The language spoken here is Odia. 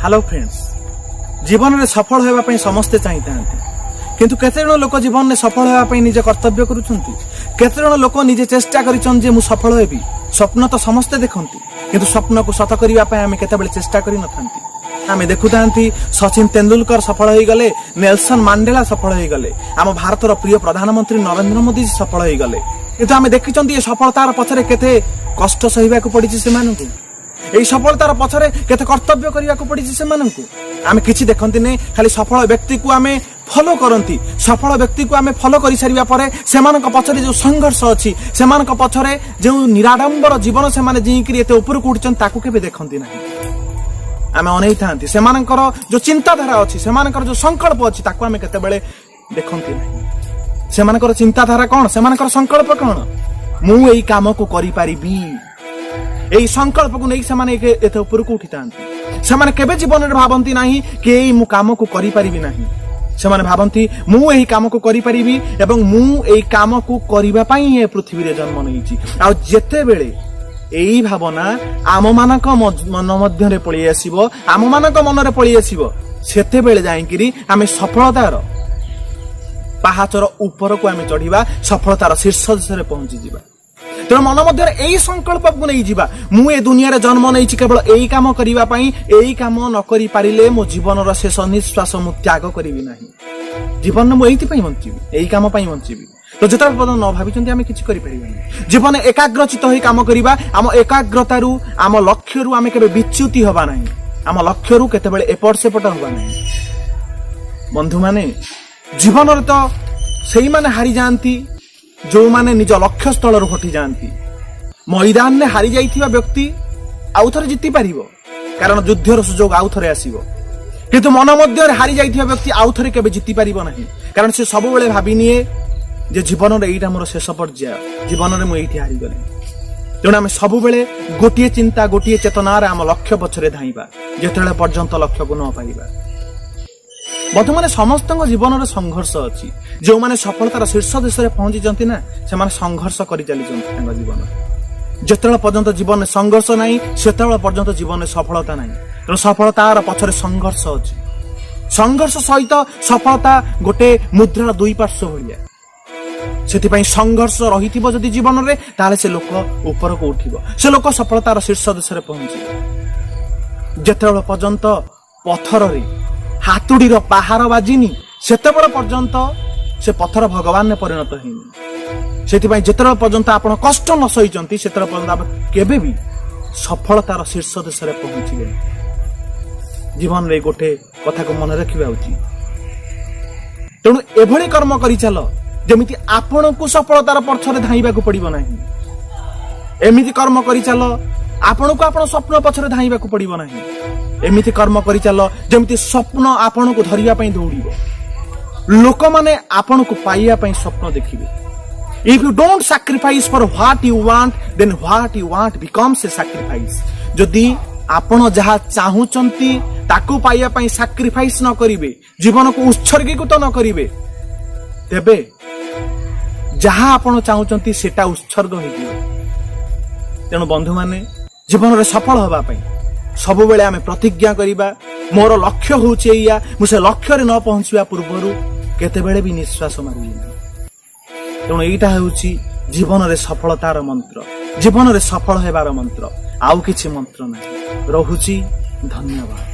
ହ୍ୟାଲୋ ଫ୍ରେଣ୍ଡସ୍, ଜୀବନରେ ସଫଳ ହେବା ପାଇଁ ସମସ୍ତେ ଚାହିଁଥାନ୍ତି। କିନ୍ତୁ କେତେଜଣ ଲୋକ ଜୀବନରେ ସଫଳ ହେବା ପାଇଁ ନିଜ କର୍ତ୍ତବ୍ୟ କରୁଛନ୍ତି? କେତେଜଣ ଲୋକ ନିଜେ ଚେଷ୍ଟା କରିଛନ୍ତି ଯେ ମୁଁ ସଫଳ ହେବି? ସ୍ୱପ୍ନ ତ ସମସ୍ତେ ଦେଖନ୍ତି, କିନ୍ତୁ ସ୍ୱପ୍ନକୁ ସତ କରିବା ପାଇଁ ଆମେ କେତେବେଳେ ଚେଷ୍ଟା କରିନଥାନ୍ତି। ଆମେ ଦେଖୁଥାନ୍ତି, ସଚିନ ତେନ୍ଦୁଲକର ସଫଳ ହେଇଗଲେ, ନେଲସନ ମାଣ୍ଡେଲା ସଫଳ ହେଇଗଲେ, ଆମ ଭାରତର ପ୍ରିୟ ପ୍ରଧାନମନ୍ତ୍ରୀ ନରେନ୍ଦ୍ର ମୋଦି ସଫଳ ହେଇଗଲେ। କିନ୍ତୁ ଆମେ ଦେଖିଛନ୍ତି, ଏ ସଫଳତାର ପଛରେ କେତେ କଷ୍ଟ ସହିବାକୁ ପଡିଛି ସେମାନଙ୍କୁ? ଏଇ ସଫଳତାର ପଛରେ କେତେ କର୍ତ୍ତବ୍ୟ କରିବାକୁ ପଡିଛି ସେମାନଙ୍କୁ? ଆମେ କିଛି ଦେଖନ୍ତିନି, ଖାଲି ସଫଳ ବ୍ୟକ୍ତିକୁ ଆମେ ଫଲୋ କରନ୍ତି। ସଫଳ ବ୍ୟକ୍ତିକୁ ଆମେ ଫଲୋ କରିସାରିବା ପରେ ସେମାନଙ୍କ ପଛରେ ଯେଉଁ ସଂଘର୍ଷ ଅଛି, ସେମାନଙ୍କ ପଛରେ ଯେଉଁ ନିରାଡମ୍ବର ଜୀବନ ସେମାନେ ଜିଇଁକିରି ଏତେ ଉପରକୁ ଉଠିଛନ୍ତି, ତାକୁ କେବେ ଦେଖନ୍ତି ନାହିଁ। ଆମେ ଅନେଇଥାନ୍ତି, ସେମାନଙ୍କର ଯୋଉ ଚିନ୍ତାଧାରା ଅଛି, ସେମାନଙ୍କର ଯୋଉ ସଂକଳ୍ପ ଅଛି, ତାକୁ ଆମେ କେତେବେଳେ ଦେଖନ୍ତି ନାହିଁ। ସେମାନଙ୍କର ଚିନ୍ତାଧାରା କଣ? ସେମାନଙ୍କର ସଂକଳ୍ପ କଣ? ମୁଁ ଏଇ କାମକୁ କରିପାରିବି। ଏଇ ସଂକଳ୍ପକୁ ନେଇ ସେମାନେ ଏତେ ଉପରକୁ ଉଠିଥାନ୍ତି। ସେମାନେ କେବେ ଜୀବନରେ ଭାବନ୍ତି ନାହିଁ କି ଏଇ ମୁଁ କାମକୁ କରିପାରିବି ନାହିଁ। ସେମାନେ ଭାବନ୍ତି, ମୁଁ ଏହି କାମକୁ କରିପାରିବି ଏବଂ ମୁଁ ଏଇ କାମକୁ କରିବା ପାଇଁ ଏ ପୃଥିବୀରେ ଜନ୍ମ ନେଇଛି। ଆଉ ଯେତେବେଳେ ଏଇ ଭାବନା ଆମମାନଙ୍କ ମନ ମଧ୍ୟରେ ପଳେଇ ଆସିବ, ଆମମାନଙ୍କ ମନରେ ପଳେଇ ଆସିବ, ସେତେବେଳେ ଯାଇକିରି ଆମେ ସଫଳତାର ପାହାଚର ଉପରକୁ ଆମେ ଚଢିବା, ସଫଳତାର ଶୀର୍ଷ ଦେଶରେ ପହଞ୍ଚିଯିବା। ତେଣୁ ମନ ମଧ୍ୟରେ ଏଇ ସଂକଳ୍ପକୁ ନେଇଯିବା, ମୁଁ ଏ ଦୁନିଆରେ ଜନ୍ମ ନେଇଛି କେବଳ ଏଇ କାମ କରିବା ପାଇଁ। ଏଇ କାମ ନ କରିପାରିଲେ ମୋ ଜୀବନର ଶେଷ ନିଶ୍ୱାସ ମୁଁ ତ୍ୟାଗ କରିବି ନାହିଁ। ଜୀବନରେ ମୁଁ ଏଇଥିପାଇଁ ବଞ୍ଚିବି, ଏଇ କାମ ପାଇଁ ବଞ୍ଚିବି। ତ ଯେତେବେଳେ ପର୍ଯ୍ୟନ୍ତ ନ ଭାବିଛନ୍ତି, ଆମେ କିଛି କରିପାରିବାନି। ଜୀବନ ଏକାଗ୍ରଚିତ ହୋଇ କାମ କରିବା। ଆମ ଏକାଗ୍ରତାରୁ, ଆମ ଲକ୍ଷ୍ୟରୁ ଆମେ କେବେ ବିଚ୍ୟୁତି ହବା ନାହିଁ। ଆମ ଲକ୍ଷ୍ୟରୁ କେତେବେଳେ ଏପଟ ସେପଟ ହବା ନାହିଁ। ବନ୍ଧୁମାନେ, ଜୀବନରେ ତ ସେଇମାନେ ହାରିଯାଆନ୍ତି, ଯୋଉମାନେ ନିଜ ଲକ୍ଷ୍ୟସ୍ଥଳରୁ ହଟିଯାଆନ୍ତି। ମଇଦାନରେ ହାରି ଯାଇଥିବା ବ୍ୟକ୍ତି ଆଉ ଥରେ ଜିତି ପାରିବ, କାରଣ ଯୁଦ୍ଧର ସୁଯୋଗ ଆଉ ଥରେ ଆସିବ। କିନ୍ତୁ ମନ ମଧ୍ୟରେ ହାରି ଯାଇଥିବା ବ୍ୟକ୍ତି ଆଉ ଥରେ କେବେ ଜିତି ପାରିବ ନାହିଁ, କାରଣ ସେ ସବୁବେଳେ ଭାବି ନିଏ ଯେ ଜୀବନରେ ଏଇଟା ମୋର ଶେଷ ପର୍ଯ୍ୟାୟ, ଜୀବନରେ ମୁଁ ଏଇଠି ହାରିଗଲି। ତେଣୁ ଆମେ ସବୁବେଳେ ଗୋଟିଏ ଚିନ୍ତା, ଗୋଟିଏ ଚେତନାରେ ଆମ ଲକ୍ଷ୍ୟ ପଛରେ ଧାଇଁବା, ଯେତେବେଳେ ପର୍ଯ୍ୟନ୍ତ ଲକ୍ଷ୍ୟକୁ ନ ପାଇବା। ବର୍ତ୍ତମାନ ସମସ୍ତଙ୍କ ଜୀବନରେ ସଂଘର୍ଷ ଅଛି। ଯେଉଁମାନେ ସଫଳତାର ଶୀର୍ଷ ଦେଶରେ ପହଞ୍ଚିଛନ୍ତି ନା, ସେମାନେ ସଂଘର୍ଷ କରି ଚାଲିଛନ୍ତି ତାଙ୍କ ଜୀବନରେ। ଯେତେବେଳେ ପର୍ଯ୍ୟନ୍ତ ଜୀବନରେ ସଂଘର୍ଷ ନାହିଁ, ସେତେବେଳେ ପର୍ଯ୍ୟନ୍ତ ଜୀବନରେ ସଫଳତା ନାହିଁ। ତେଣୁ ସଫଳତାର ପଛରେ ସଂଘର୍ଷ ଅଛି। ସଂଘର୍ଷ ସହିତ ସଫଳତା ଗୋଟେ ମୁଦ୍ରାର ଦୁଇ ପାର୍ଶ୍ୱ ଭଳିଆ। ସେଥିପାଇଁ ସଂଘର୍ଷ ରହିଥିବ ଯଦି ଜୀବନରେ, ତାହେଲେ ସେ ଲୋକ ଉପରକୁ ଉଠିବ, ସେ ଲୋକ ସଫଳତାର ଶୀର୍ଷ ଦେଶରେ ପହଞ୍ଚିବ। ଯେତେବେଳେ ପର୍ଯ୍ୟନ୍ତ ପଥରରେ ହାତୁଡ଼ିର ପାହାର ବାଜିନି, ସେତେବେଳେ ପର୍ଯ୍ୟନ୍ତ ସେ ପଥର ଭଗବାନରେ ପରିଣତ ହେଇନି। ସେଥିପାଇଁ ଯେତେବେଳେ ପର୍ଯ୍ୟନ୍ତ ଆପଣ କଷ୍ଟ ନ ସହିଛନ୍ତି, ସେତେବେଳେ ପର୍ଯ୍ୟନ୍ତ ଆପଣ କେବେ ବି ସଫଳତାର ଶୀର୍ଷ ଦେଶରେ ପହଞ୍ଚିବେନି। ଜୀବନରେ ଗୋଟେ କଥାକୁ ମନେ ରଖିବା ଉଚିତ। ତେଣୁ ଏଭଳି କର୍ମ କରିଚାଲ, ଯେମିତି ଆପଣଙ୍କୁ ସଫଳତାର ପଛରେ ଧାଇଁବାକୁ ପଡିବ ନାହିଁ। ଏମିତି କର୍ମ କରିଚାଲ, ଆପଣଙ୍କୁ ଆପଣ ସ୍ୱପ୍ନ ପଛରେ ଧାଇଁବାକୁ ପଡିବ ନାହିଁ। ଏମିତି କର୍ମ କରିଚାଲ, ଯେମିତି ସ୍ୱପ୍ନ ଆପଣଙ୍କୁ ଧରିବା ପାଇଁ ଦୌଡ଼ିବ, ଲୋକମାନେ ଆପଣଙ୍କୁ ପାଇବା ପାଇଁ ସ୍ୱପ୍ନ ଦେଖିବେ। If you don't sacrifice for what you want, then what you want becomes a sacrifice. ଯଦି ଆପଣ ଯାହା ଚାହୁଁଛନ୍ତି ତାକୁ ପାଇବା ପାଇଁ ସାକ୍ରିଫାଇସ୍ ନ କରିବେ, ଜୀବନକୁ ଉତ୍ସର୍ଗୀକୃତ ନ କରିବେ, ତେବେ ଯାହା ଆପଣ ଚାହୁଁଛନ୍ତି ସେଟା ଉତ୍ସର୍ଗ ହେଇଯିବ। ତେଣୁ ବନ୍ଧୁମାନେ, ଜୀବନରେ ସଫଳ ହେବା ପାଇଁ ସବୁବେଳେ ଆମେ ପ୍ରତିଜ୍ଞା କରିବା, ମୋର ଲକ୍ଷ୍ୟ ହଉଛି ଏଇଆ, ମୁଁ ସେ ଲକ୍ଷ୍ୟରେ ନ ପହଞ୍ଚିବା ପୂର୍ବରୁ କେତେବେଳେ ବି ନିଶ୍ୱାସ ମାରିବିନି। ତେଣୁ ଏଇଟା ହେଉଛି ଜୀବନରେ ସଫଳତାର ମନ୍ତ୍ର, ଜୀବନରେ ସଫଳ ହେବାର ମନ୍ତ୍ର। ଆଉ କିଛି ମନ୍ତ୍ର ନାହିଁ। ରହୁଛି, ଧନ୍ୟବାଦ।